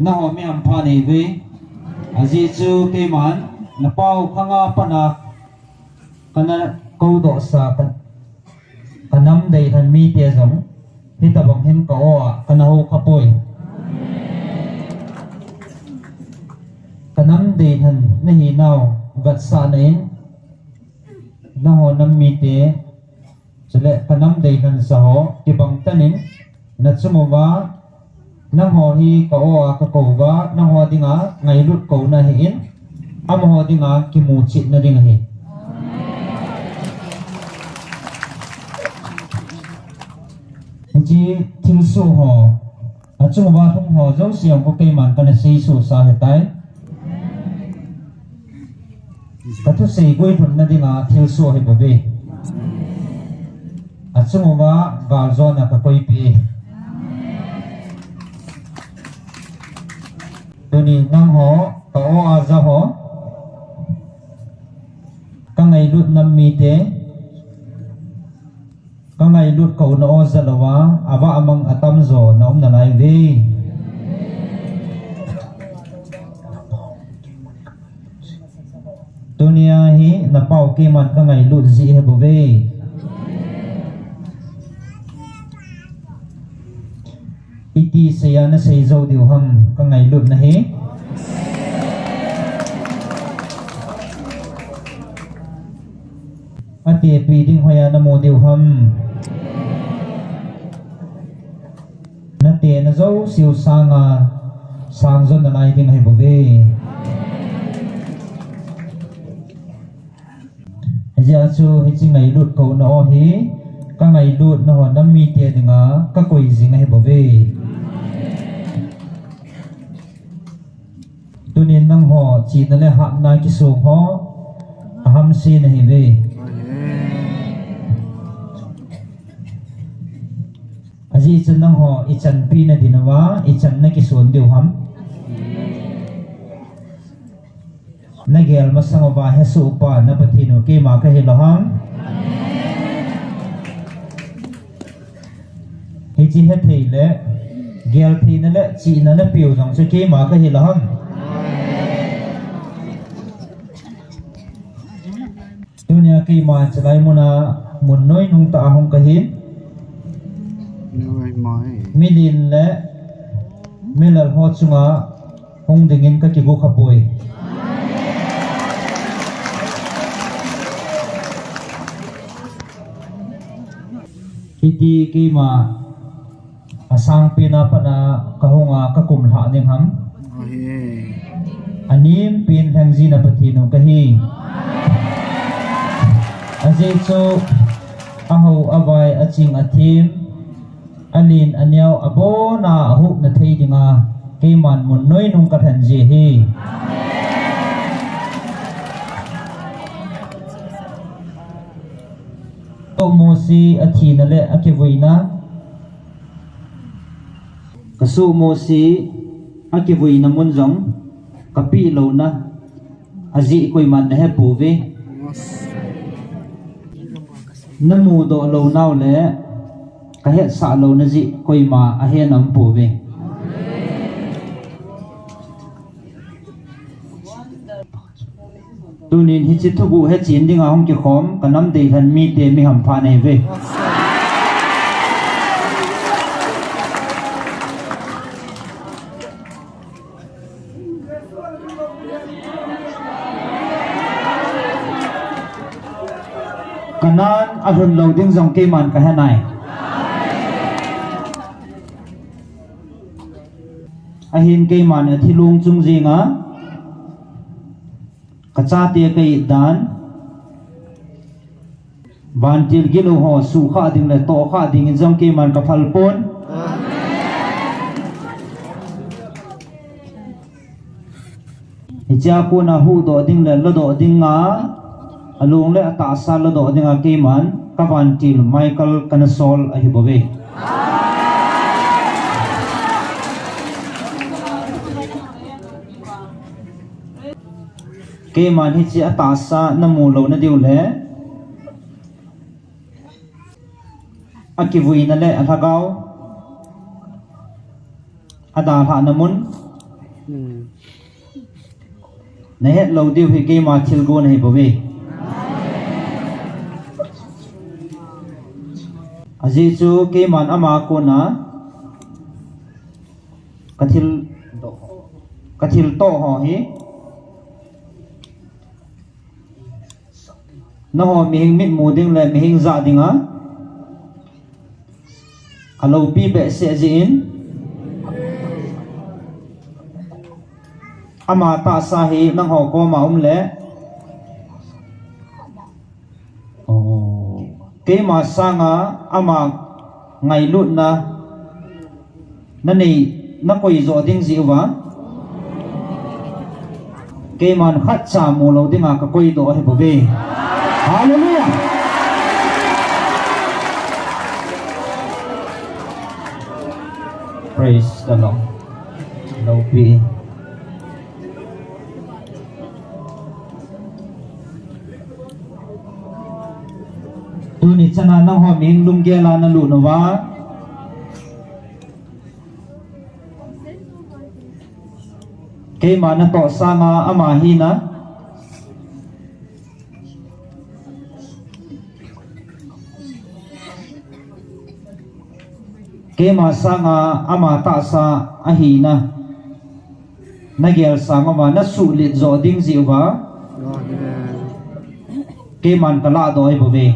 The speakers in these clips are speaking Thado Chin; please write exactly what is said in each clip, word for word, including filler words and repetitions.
Nangho mi hampha nei ve. Ajeh chu keiman napao khanga pana kana koudohsa ka, kanam deilhen mite jong hitabang hin ka-o a kana hou khapoi. Kanam deilhen nahinau vetsahna in nangho nam mite, chule kanam deilhen sa ho kibang tanin, nachung uva nangho hi ka-o a kakou uva, nangho dinga ngailut kouna ahin, amaho dinga kimuchetna ding ahi. Hiche thilsoh ho, achung uva lhung ho jouse jong keiman kana seisohsa ahitai. Kathusei guilhunna dinga thilsoh ahibouve. Achung uva galjona kakoipeh e. Tuni nangho, ka-o a ja ho, kangailut nam mite, kangailut kouna o jalouva, avah amang atamjo naum nalaiuve. Tunia hi napao keiman kangailut jeh ahibouve. Iti seiya naseijou diu ham kangailutna hi? Atepi ding hoiya namu diu ham? Natena jouseu sanga sangjo nalai ding ahibouve. Hijeh a chu hiche ngailut kouna o hi kangailutna ho nam mite dinga kakoi jing ahibouve. Tunin nangho chihna le hatna kisong ho ahamse nahiuve. Ajeh chu nangho ichanpi nadin uva ichan nakison diu ham? Nagel masang uva hesohpa na Pathen u keima kahilou ham? Hiche hethei le geltheina le chihna napeu jong chu keima kahilou ham? Tunia keima chalai muna mun noinung tah a hung kahin, milen le milal ho chunga hung dingin kakigo khapoi. Hiti keima asangpen a pat a kahunga kakum lhah ding ham? Anempin lhengji na Pathen u kahi. Ajeh chu ahao avai aching athem, alen aneo abona ahupna thei dinga keiman mun noinung kalhen ji ahi. Kasoh Mosi athina le akivuina, kasoh Mosi akivuina mun jong kapeh louna ajeh koiman nahepouve. Namudoh lounau le kahetsah louna jeh koima ahe aumpouve. Tunin hiche thuguh hechen dinga hung kikhom kanam deilhen mite mi hampha nahiuve. Kanan alhun lou ding jong keiman kahenai. Ahin keiman athilong chung jenga kachate ka-it dan, vantil gilou ho suhkhah ding le tohkhah dingin jong keiman kaphal pon. Hichea kona huhdoh ding le ladoh dinga, along le atahsa ladoh dinga keiman kavantil Michael kana sol ahibouve. Keiman hiche atahsa namu louna diu le akivuina le alhagao adalhahna mun, Nahet lou diu hi keima thilgon ahi bouve. Ajeh chu keiman ama kona kathil, kathil toh ho hi nangho mihing mitmu ding le mihing jah dinga aloupi behseh jeh in, ama tahsa hi nangho koma um le, keima sanga ama ngailutna nanei, nakoi joh ding jeh uva, keiman khatcha mu lou dinga kakoi doh ahi bouve. Hallelujah. Praise the Lord. Loupi. Tuni chana nangho mihing lunggel a nalut uva, keima natoh sanga ama hina, keima sanga ama tahsa ahina nagel sang uva, nasuhlet joh ding jeh uva, keiman kalah doh ahi bouve.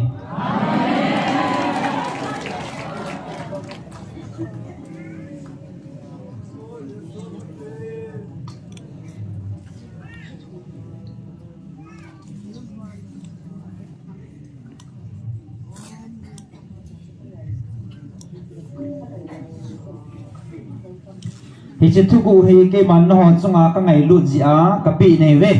Hiche thuguh hi keiman nangho chunga kangailut jeh a kapeh nahiuve.